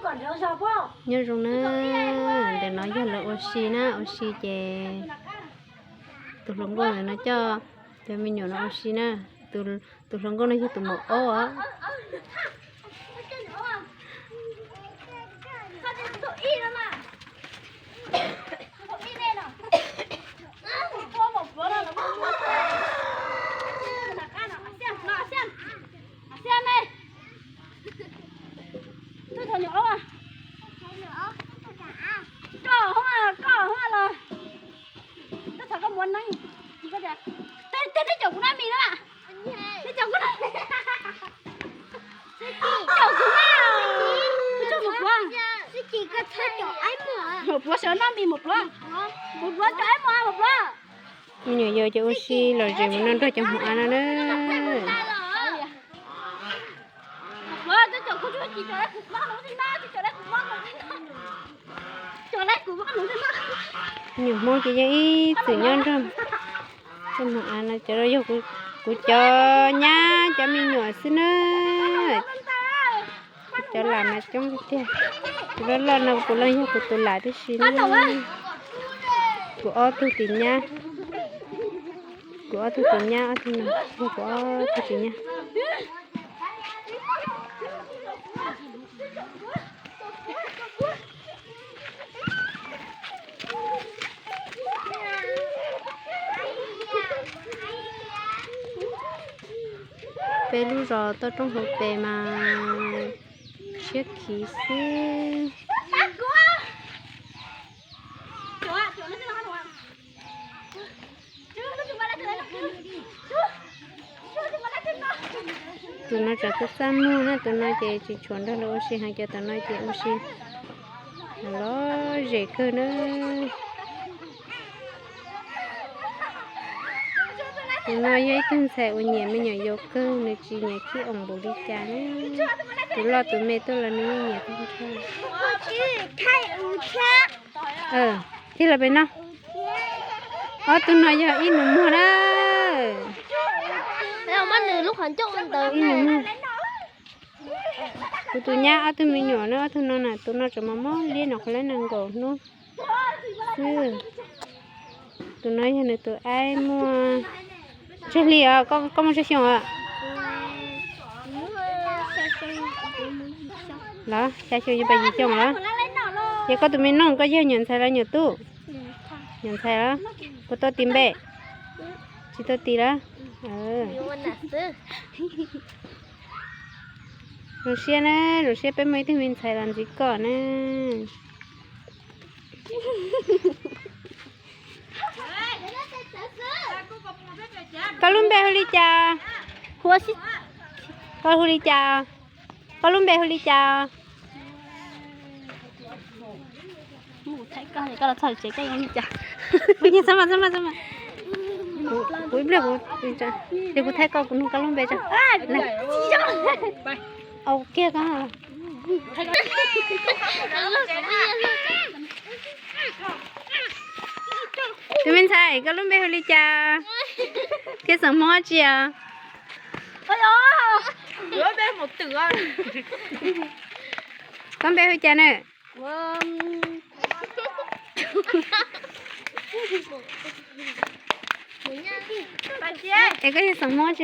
Nyob zoo na, ntawm no yog lawv ua si na, ua si ces tus hluas nkauj ntawm no coj cov me nyuam no ua si na. Tus hluas nkauj no yog tus maum ob os. Tej neb caum kuv noj mis na. Neb caum kuv noj mis. Caum kuv na. Maum pluav, maum pluav sawv noj mis, maum pluav. Maum pluav caum aib mos, maum pluav. Me nyuam yaus ces ua si lom zem mus no nrog cov hmuv av no na. Me nyuam Hmoob ces yeej ib txwm nyob nrog cov hmuv av no, cov no yog kuv cov nyab cov me nyuam xwb na. Kuv cov lam mas coob tiag tiag. Tus loj loj no puav leej yog kuv tus lam tib si na. Kuv ob tug tus nyab, kuv ob tug tus nyab, ob tug no yog kuv ob tug tus nyab. Peb lub zos toj roob hauv pes mas siab khiv xwb. Tus no tsam txaj txaj muag na, tus no ces tsis tshuav nrog lawv ua si heev, cov tom no ces ua si lom zem kawg na. Tus no yog ib tug ntxhais uas nyiam me nyuam yaus kawg, nws tsis nyiam khib oos npaum li cas na. Tus loj tus me tuaj los nws yeej nyiam tag nrho. Tij laug pem no, ob tug no yog ib nus muag na. Ib nus muag. Kuv tus nyab ob tug me nyuam na, ob tug no na, tus no tseem mos mos liab no qhov lab nees nkaum hnub xwb. Tus no yog nws tus aib muaj tsawg hli os, koj muaj tsawg xyoo os? Los xya xyoo yog pas yim xyoo los? Ces koj tus me noog koj yog nyuam ntxhais los nyuam tub? Nyuam ntxhais los? Puas tau tis npe? Tsis tau tis los? Zoo siab na, zoo siab peb muaj ib tug me ntxhais los ntxiv koj na. Koj lub npe hu li cas? Koj hu li cas? Koj lub npe hu li cas? Kuv ib pliag, ces kuv thaij koj, kuv nug koj lub npe tso. Au kiag koj. Tus me ntxhais, koj lub npe hu li cas? Thiab xeem Hmoob tsi os? Koj npe hu cas na? Es koj yog xeem Hmoob tsi?